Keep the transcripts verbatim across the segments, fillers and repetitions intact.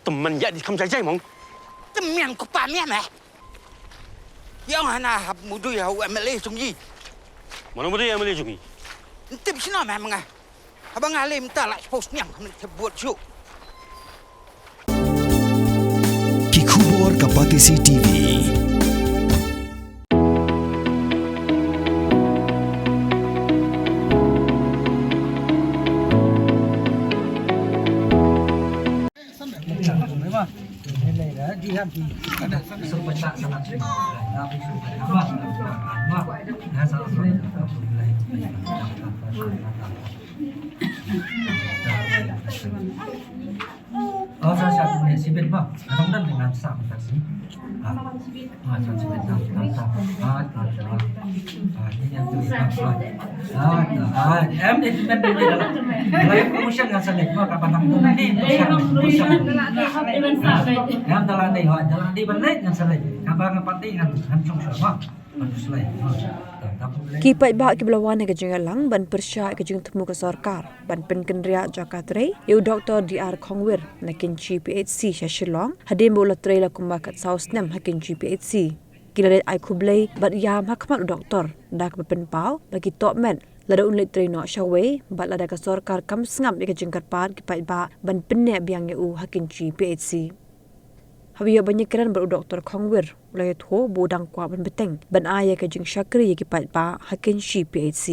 Tymmen ïa di kham jai jai mong. Tymmen ko pa mian eh. Ïa nga na hap mudui ha u M L A jong i. Mano mudui M L A jong i? Ntip sino meh menga. Haba nga lem ta la post niang kami te buat ju. Ki khubor ka Batesi T V. Ki paidbah kiba la wan ha ka jingïalang ban pyrshah ïa ka jingthmu ka sorkar ban pynkynriah jaka trei ïa u Doktor D R Khongwir na Kynshi P H C sha Shillong hadien ba u la trei la kumba khatsaw snem ha Kynshi P H C. Ki la leit ai khublei bad ïam ha khmat u doktor da kaba pynpaw ba ki tohmet lada un leit trei noh shawei bad lada ka sorkar kam sngap ïa ka jingkyrpad ki paidbah ban pynneh biang ïa u ha Kynshi P H C. Haba ïoh ban ïakren bad u Doktor Khongwir, u la ïathuh ba u dang kwah ban bteng ban ai ïa ka jingshakri ïa ki paidbah ha Kynshi P H C.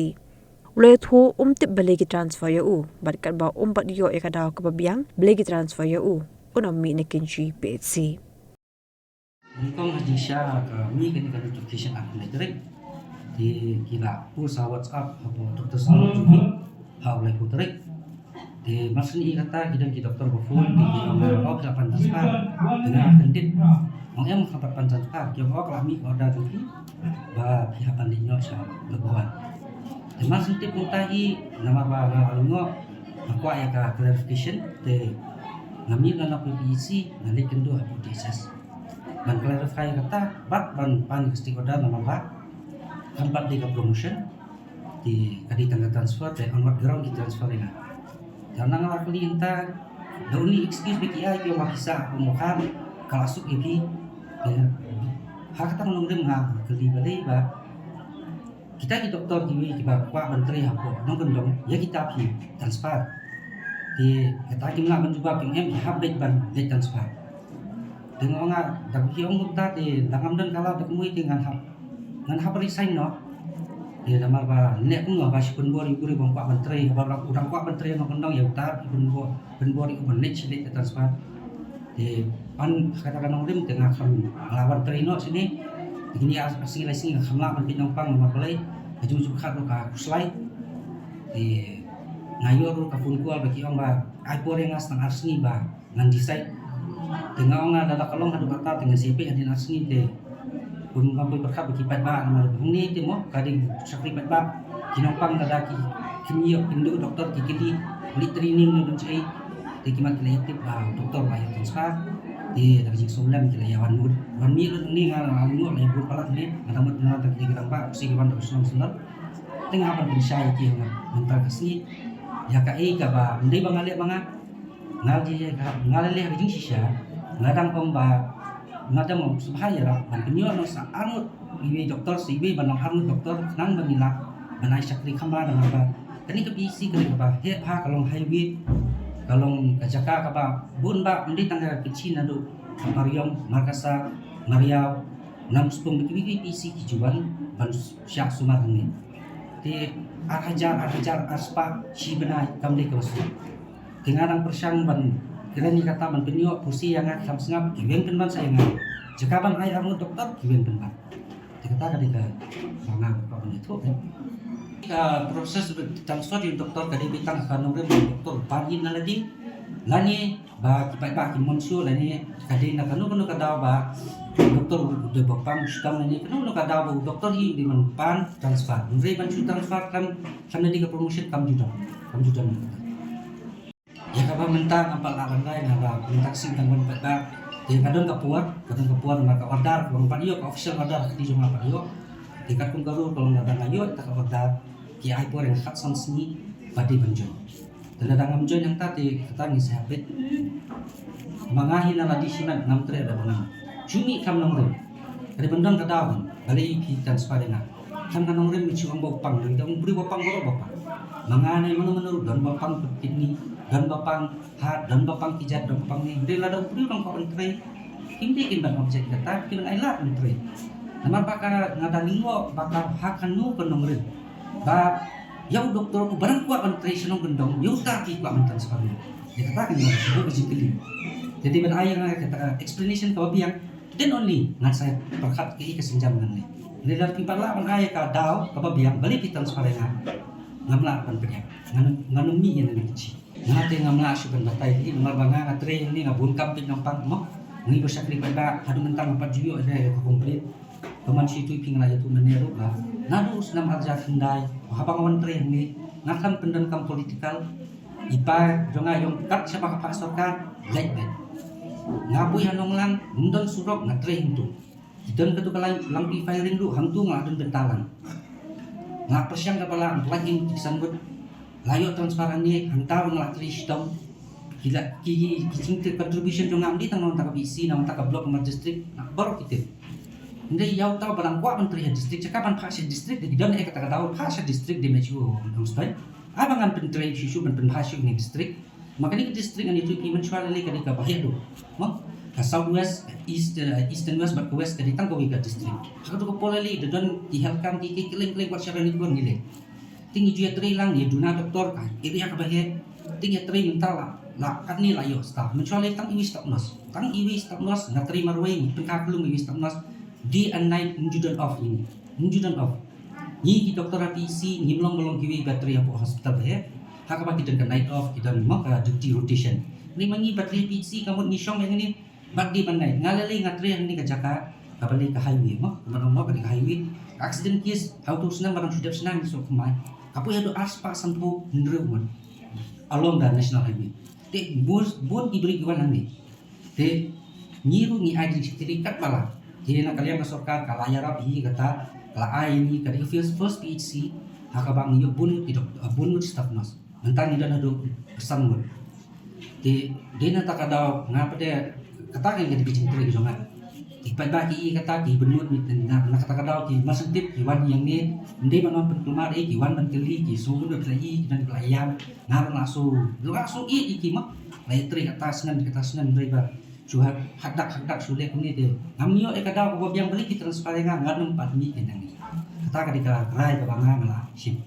U la ïathuh um tip balei ki transfer ïa u bad katba um pat ïoh ïa ka daw kaba biang balei ki transfer ïa u, un ym mih na Kynshi P H C. Nyngkong ha jingshisha ka mih kane ka notification ha kane ka tarik, te ki la post ha WhatsApp hapoh Doctor Salon jong ngi ha u laiphew tarik. Te mar shu ïohi kata ki don ki doktor ba phone te ki ong ba phi lah ban transfer. Te nga kyndit, ong em phi lah ban transfer? Ki ong ba la mih order jong phi ba phi hap ban leit noh sha Labuan. Te mar shu tip kumta hi, namar ba nga la lyngngoh, nga kwah ïa ka clarification, te nga mih na P P E C, nga leit kynduh hapoh D S S ban clarify kata bad ban pan ka stay order namar ba kam pat dei ka promotion. Te ka dei tang ka transfer, te on what ground ki transfer ïa nga. Te nga la kylli hangta, the only excuse ba ki ai ki ong ba pisa kum u khan ka la suk ïa phi. Te ha kata ka nongrim nga kylli balei ba kita ki doktor kiwei kiba kwah ban trei hapoh nongkyndong, ïa kita phi transfer. Te kata kim lah ban jubab, kim em, ki hap beit ban leit transfer. Te nga ong nga, da ki ong kumta te da ngam don ka lad da kumwei te ngan hap, ngan hap resign noh. Te namar ba ne kumno ba shi pynbor ïa u briew ba kwah ban trei, ba u dang kwah ban trei nongkyndong, ïa uta ki pynbor, pynbor ïa u ban leit shi leit ka transfer. Te pan ha kata ka nongrim te nga kham lah ban trei noh shane. Te kine ar, ar sngi lai sngi nga kham lah ban peit nongpang namar balei, ka jingpyrkhat ruh ka khuslai. Te nga ïoh ruh ka phone call ba ki ong ba ai por ïa nga tang ar sngi ba ngan decide. Te nga ong nga, lada ka long haduh katta te ngan sa peit hadien ar sngi te. Bun ngam poi pyrkhat ba ki paidbah namar ba hangne te mo ka dei shakri paidbah. Ki nongpang lada ki, kim ïoh, kim duh doktor, ki kylli, leit training ne don shaei. Te ki mat ki la ïatip ba doktor la ïa transfer. Te da ka jingsngewlem ki la ïa wan mut, wan mih lut hangne, nga la ïa mut la ïa bud palat hangne. Nga dang mut nga dang kylli ki rangbah, u C ki wan da u shnong shnong. Te nga hap ban pynshai ïa ki ha mynta ka sngi ïa kaei kaba ym dei ba nga leh ma nga. Nga la leh, nga la leh ha ka jingshisha. Nga dang ong ba, nga dang ong sngewbha ïa leh ban pynïoh noh sa arngut iwei doktor, sa iwei ban long arngut doktor, khnang ba ngi lah ban ai shakri kham bha. Namar ba kane ka P H C kane kaba heh bha, ka long highway, ka long ka jaka kaba bun bha, ym dei tang ka Kynshi, naduh ka Mariong, Markasa, Mariaw, Namsupung, ba kiwei kiwei P H C ki ju wan ban shah sumar hangne. Te ar hajar, ar hajar, ar spah shi bnai kam dei kaba suk. Te nga dang pyrshang ban kren ïa kata ban pynïoh pusi ïa nga, ki kham sngap, ki weng pynban sa ïa nga. Jaka ban ai arngut doktor, ki weng pynban. Te kata ka dei kaba nga kwah ban ïathuh. Ka process transfer ïa u doktor ka dei beit tang ha ka nongrim u doktor ban ïa na lade lane ba ki paidbah ki mon shuh lane ka dei na kano kano ka daw ba u doktor u dei ba pang shu kam lane kano kano ka daw ba u doktor hi u dei ban pan transfer. Hynrei ban shu transfer khlem, khlem lade ka promotion kam ju don, kam ju don. Ïa kaba mynta ngam pat lah ban rai, nga ba mynta ka sngi dang wan pat ba. Te ka don ka por, ka don ka por namar ka order, ba ngam pat ïoh ka official order ha kti jong nga pat ïoh. Te katkum ka rule ka long lada nga ïoh ïa ka order, ki ai por ïa nga khatsan sngi ba dei ban join. Te lada ngam join hangta te kata ngi sa hap beit. Ma nga hi na la di shimet ngam treh da ba nga. Shu mih kam nongrim. Ka dei ban don ka daw ban. Balei phi transfer ïa nga. Kam ka nongrim mi shu ong ba u pang, da u briew ba pang baroh ba pang. Ma nga ne mano mano ruh don ba pang kidney, don ba pang heart, don ba pang ki jait, don ba pang ne. Hynrei lada u briew dang kwah ban trei, kim dei kin ban object kata, kin ai lad ban trei. Namar ba ka nga da lyngngoh ba ka ha kano ka nongrim. Ba ïa u doktor uba dang kwah ban trei shnong kyndong, ïa uta ki kwah ban transfer. Ïa kata ka nongrim, ka jingkylli. Te dei ban ai ïa nga kata explanation kaba biang. Then only ngan sa pyrkhat kaei ka sienjam ngan leh. Lada kim pat lah ban ai ka daw kaba biang, balei phi transfer ïa nga. Ngam lah ban pdiang. Ngan, ngan ym mih ïa ngi ki. Nga te ngam lah shuh ban batai ïa, namar ba nga nga trei ïa ngi, nga bun kam pynlong pang mo. Ngi ba shakri paidbah, haduh mynta ngam pat ju ïoh ïa ka complete. Ka man shi tu phi nga la ïathuh mynne ruh ba naduh u snem arhajar khyndai, haba nga wan trei hangne, nga khlem pyndonkam political. I pa jong nga ïong kat shaba ka phah sorkar, leit beit. Nga poi ha Nonglang, ym don surok, nga trei hangtu. Ki don katu ka lai, Langpih firing ruh, hangtu nga la don bynta lang. Nga pyrshang kaba lah, nga pynlait ïing ki san ngut. La ïoh transfer hangne, hangta ruh nga la trei shitom. Ki la, ki, ki, ki jingtrei contribution jong nga, ym dei tang na bynta ka P H C, na bynta ka block, na district, na baroh ki tip. Hynrei ïa uta uba dang kwah ban trei ha district, sha ka ban phah sha district, da ki don eh kata ka daw, phah sha district, da me chu ong stai. Ai ba ngan pyntrei shuh shuh ban pynphah shuh ne district. Ma kane ka district ngan ïathuh ïa phi mynshuwa lei lei ka dei kaba heh duh. Mo? Ka South West, East, eh, East and West bad ka West ka dei tang kawei ka district. Ha katu ka por lei lei da don ki health camp ki, ki kylleng kylleng wat sha Ranikor ngi leit. Te ngi ju ïatrei lang, ngi duna doktor ka area kaba heh. Te ngi ïatrei mynta la, la katne la ïoh staff. Mynshuwa lei tang iwei staff nurse. Tang iwei staff nurse, nga trei marwei, ngi pynkhar khlum iwei staff nurse. Day and night ym ju don off ïa ngi. Ym ju don off. Ngi ki doktor ha P H C ngim long ba long kiwei ba trei hapoh hospital ba heh. Ha kaba ki don ka night off, ki don mo ka duty rotation. Hynrei ma ngi ba trei ha P H C ka mut ngi shong ïa ngi bad day bad night. Nga lei lei nga trei hangne ka jaka kaba lei ka highway mo, kaba long mo ka dei ka highway. Accident case ha utu u snem ba dang shu dep shna ngi shu kynmaw. Ka poi haduh arspah sanphew hynriew ngut along the national highway. Te bun bun ki briew ki wan hangne. Te ngi ruh ngi ai jingshakri katba lah. Te na ka liang ka sorkar ka la ïarap ïa kata, ka la ai ïa ngi ka dei ka first, first P H C ha kaba ngi ïoh bun ngut ki dok, bun ngut staff nurse. Mynta ngi don haduh san ngut. Te dei na kata ka daw nga pat de kata ka dei ka jingtrei ka jong nga. Ki paidbah ki ïa kata ki bun ngut, na, na kata ka daw ki marshen tip ki wan ïa ngi, ym dei ban wan pynkulmar eh, ki wan ban kylli, ki sngew bun ngut, ki la ïa, ki don ki la ïam. Nga ruh nga sngew, nga sngew ïeit ïa ki mo. La ïatrei kata snem kata snem, hynrei ba shu ha, hadak hadak shu leh kumne te. Ngam ïoh ïa ka daw kaba biang, balei ki transfer ïa nga, ngan ym pat mih ïa ngi. Kata ka dei ka rai kaba nga nga la shim.